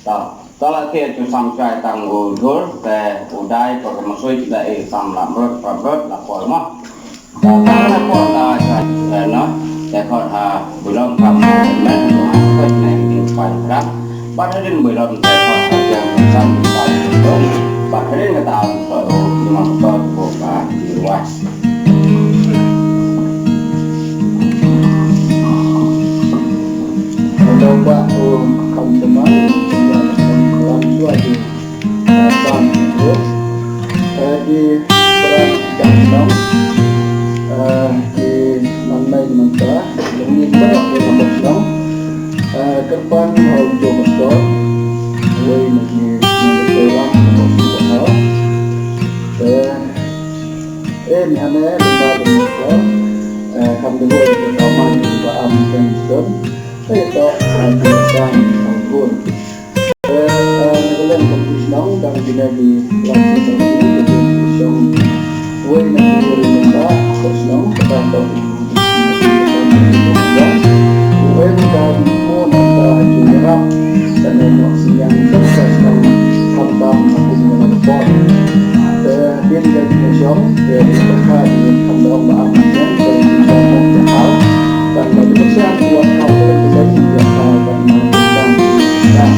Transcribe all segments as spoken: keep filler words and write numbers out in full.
To, to la thied ju sam shai tang u dur, te u dai, to ka masui, da i sam la mrut, la mrut, la por mo. Ta, ta la por la shai, eh, no, te khot ha, builom kam, men, tu ha, khot ne, ki ting pai kram. Bat hadin builom, te khot ha, jam, sam, pai, tu. Bat hadin kata, um, so, u, jumang, to, ko, ka, di ruas. Hello, Bah, um, kam teman, ya, lam suai di, uh, sam, tu. Uh, di, peran, jam, enam. Uh, di, man, mai, man, ta, lung, ni, ba, di, man, enam. Uh, Kyrpang, hau, jo, ba, so. Wei, na, di, man, di, peran, ba, so, ba, hau. Uh, Eh, ni hane, lima lima ko. Eh, kam dulu kita taman di ba am kan don. Eh, to, eh, kan kan. Eh, eh, na kalen ko Krishnong, dan kita di Langsung Song, di Krishnong. Wei na di Rimba, Krishnong, kita tahu. Wei na di Mo, na di Rimba, dan Krishnong, kita tahu. Te din da jingshong, te din da kha, din kham da ong ba am jong, te din da ong ba hau. Tang ba din da sha, wa kha, te din da ong ba hau, tang ba din da ong ba hau.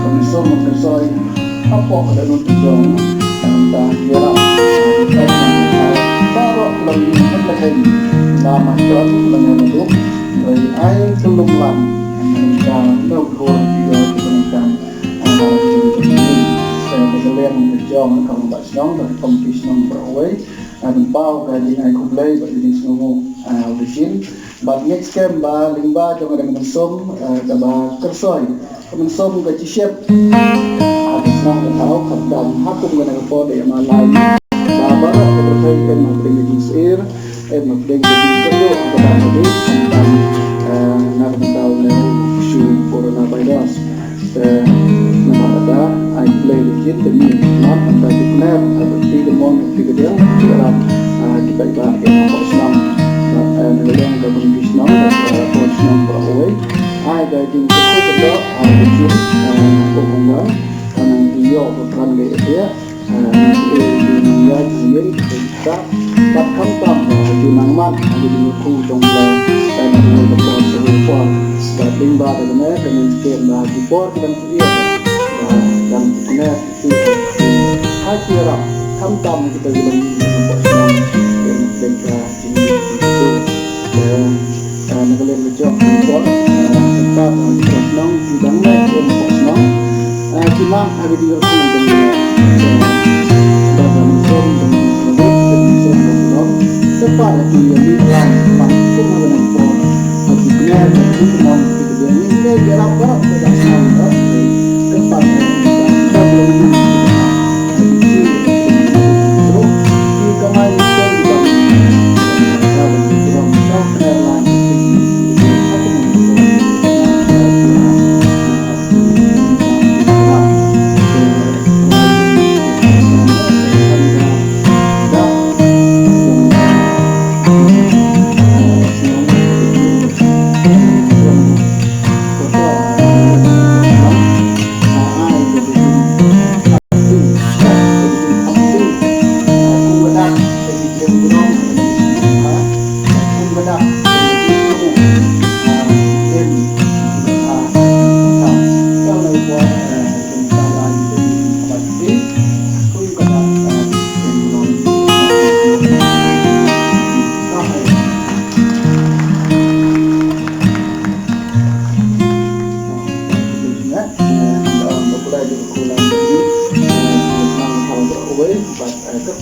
Kynsoh, kynsoh, hapoh ka dohnud ka jong, nangta ïarap, eh, baroh ka long ïing ka jong, la ma jon, la ma duk, ai ka long lam, nangta nong ko ïa ka nangta, ah, jong ka ïing, eh, ka liang ka jong, ka long ba shnong, ka komiti shnong baroh wei, ah, nang pau ka jingai khublei, ba ka jingsngewnguh, ah, u dei shin. Bad ngeit skhem ba lyngba jong ka dang mynsiem, eh, kaba kyrsoi. Ka mynsiem ka jingshit. Ha ka shnong ka thaw, khamtam ha kum kane ka por dei ma lai. Ba baroh ka pyrthei em ha pdeng ka jingsyier, em ha pdeng ka jingkyrduh kaba dei khamtam, eh, na ka bynta u leu u shu coronavirus. Te namar kata, ai khublei ïa ki, te ngi mat, nangta ki kner, ai ba ki ka mon, ki ka diang, ki ka ram, ah, ki paidbah, ki hapoh shnong. Bad, eh, na ka liang ka ban ki shnong, bad, eh, hapoh shnong baroh wei. Ai ka jingkyrkhu ka doh, ai ka jing, eh, ko kongwan, ka nang ki ïoh ka kran ka ïa. Ah, eh, ïa, ïa, ïa, ïa, bad khamtam, ah, ju nang mat, ah, ju nang kyrkhu jong U Blei, eh, na ka por sha ka por. Bad lyngba da kane, ka ngin skhem ba ki por ki dang ïa, ah, dang ïa, ha ki ram, khamtam kita ki dang ïa, eh, na ka liang ka jong ki por, eh, khamtam, eh, ki shnong, ki dang leh, eh, ki shnong, eh, ki mat, eh, ki dang leh, eh, da dang song, dang song, dang song, dang song, eh, ki mat, eh, ki mat, kum, eh, ki por, eh, ki mat, eh, ki shnong, ki dang leh, ki mat, eh, ki dang song, eh, ki mat, eh, ki dang leh,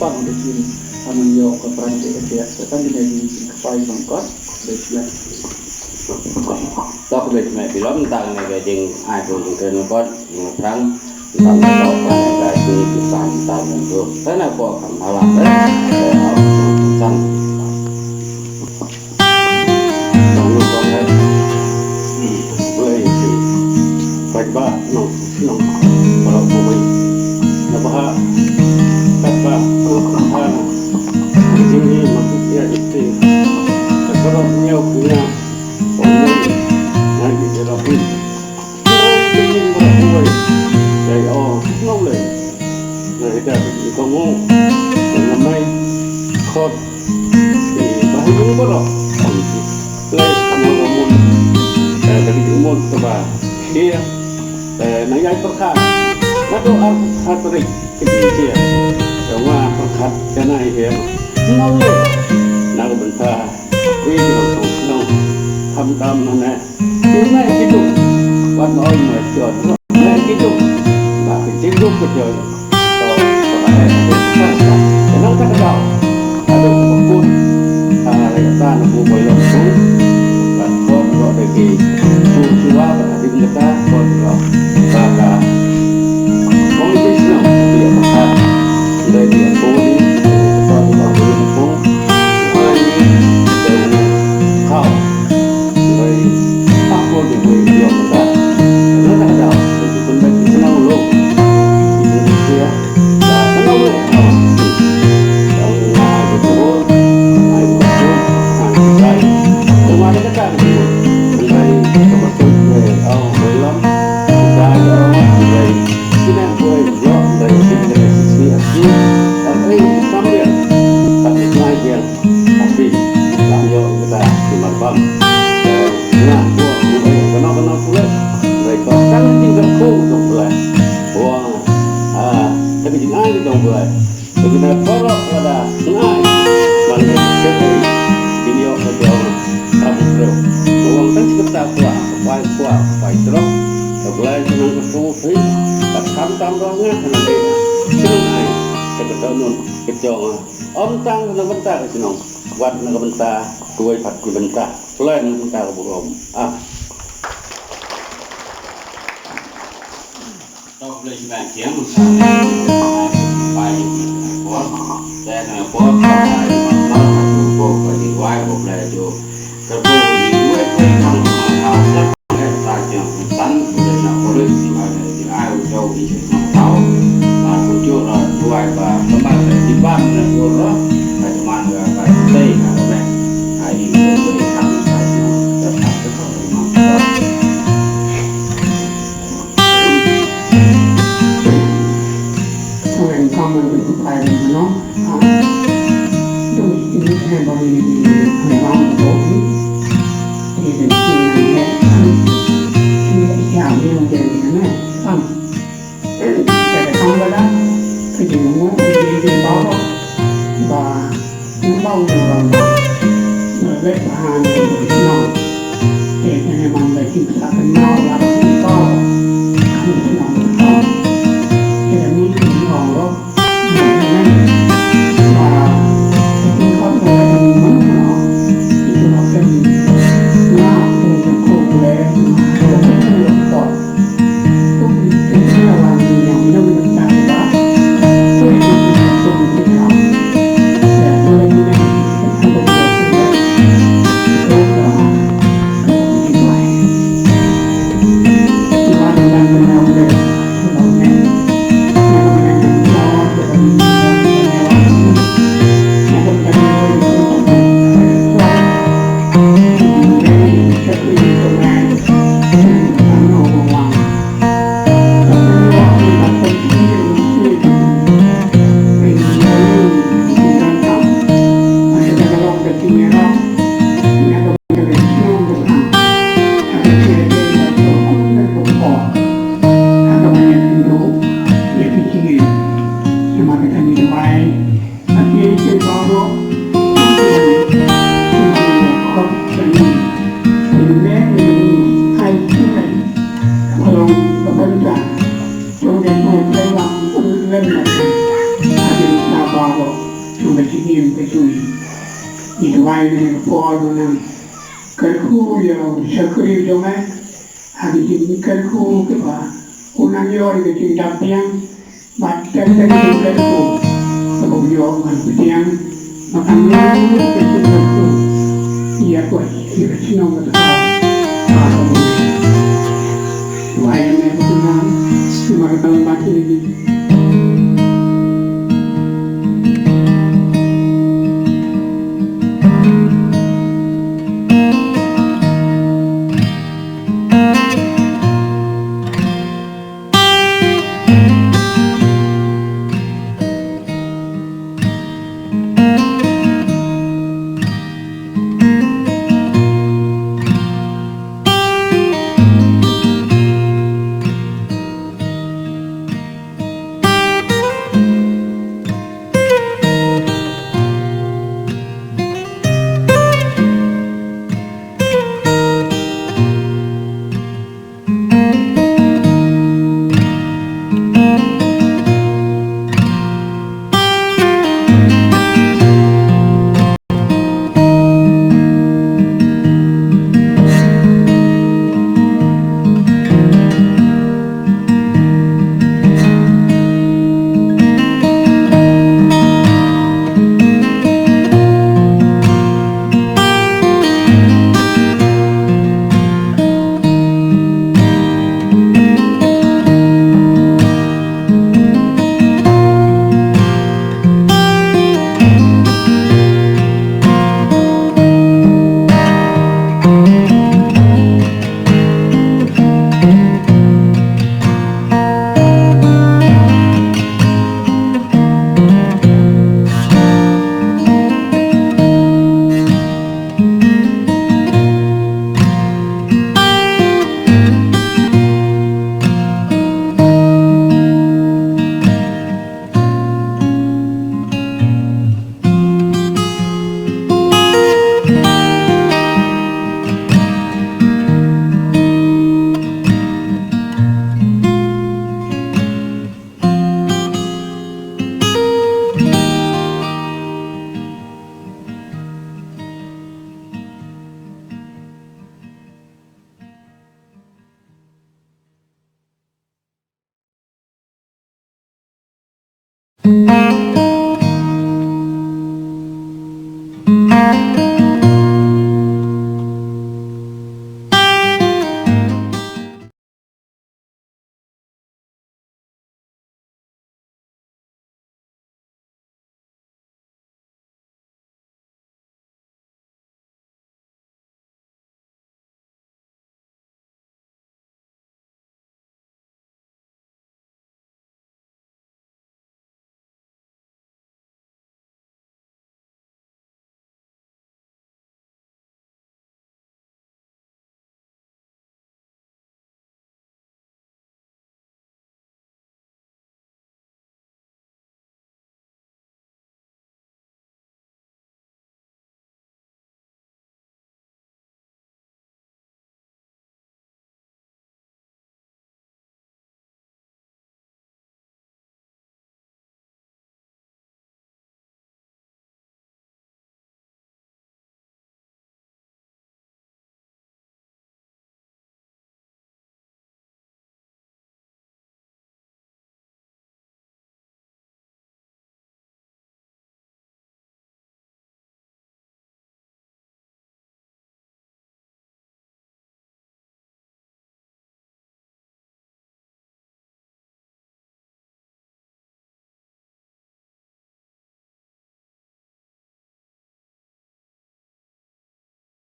Pang da kin, pang ïoh ka pran te ka te, sa tang kine ki jingkyrpad jong ka, da kin. Tok da kine ki lom tang ne ka jingai ka jingkren kot, jingphrang, tang ne ka pran ka jingkyrpad tang ne tu. Sa na ko kam halang, eh, eh, sam. Nong nong kong eh. Hmm, boleh isi. Baik ba, nong, nong. Kalau boleh. Napa ha? Kata, ha. Di sini masih dia isi. Kalau punya punya. Boleh. Nanti dia rapi. Wi nong song shnong. Khamtam nane. Ïa nai kiduk. Wat nai ma jot. Nai kiduk. Ba ki jingduk ki jot. To, to ba ai. Ka nang ka daw. Ado ko kun. Ala ya ta na bu bai lo kun. Ba ko ko de ki. Su su wa ba di ngata ko ko. Ba ka. Kong di sno. Dia pakat. Dai dia ko ni. Ko ko ba ko. Ai. Dai. Kau. Tapi, lam ïoh kita ki marbam. Nga, buh, buh, eh, kano, kano pule. Ngai ko, tang jingkyrkhu dong pule. Buh, ah, tang jingai dong pule. Bagi na korok lada ngai. Man ngai, siap, eh, kin ïoh ka jong. Kam breu. Buh, tang jingkyrkhu kwa, kwa, kwa, kwa, trok. Ka pule, nang kyrkhu, eh, ka kam tam dong nga, nang dei. Sing ai, ka kyrkhu, ka jong. Ym tang na bynta ka shnong, wat na ka bynta, duwai pat na bynta, plan na bynta ka burom. Ah. Tok lei shnong kiang, bai por, te na por, bai por, bai por, bai por, bai por, Ka jong ngi. Ngi duwai na ka por ba nang kyrkhu ïa u shakri jong me ha ki jingkyrkhu kiba u nang ïoh ïa ka jingdap biang bad tang ka jingkyrkhu kaba u ïoh ban pdiang ba kan long ka jingkyrkhu ïa ka, ïa ka shnong ka thaw. Duwai ïa me ba nang, ïa me ba nang,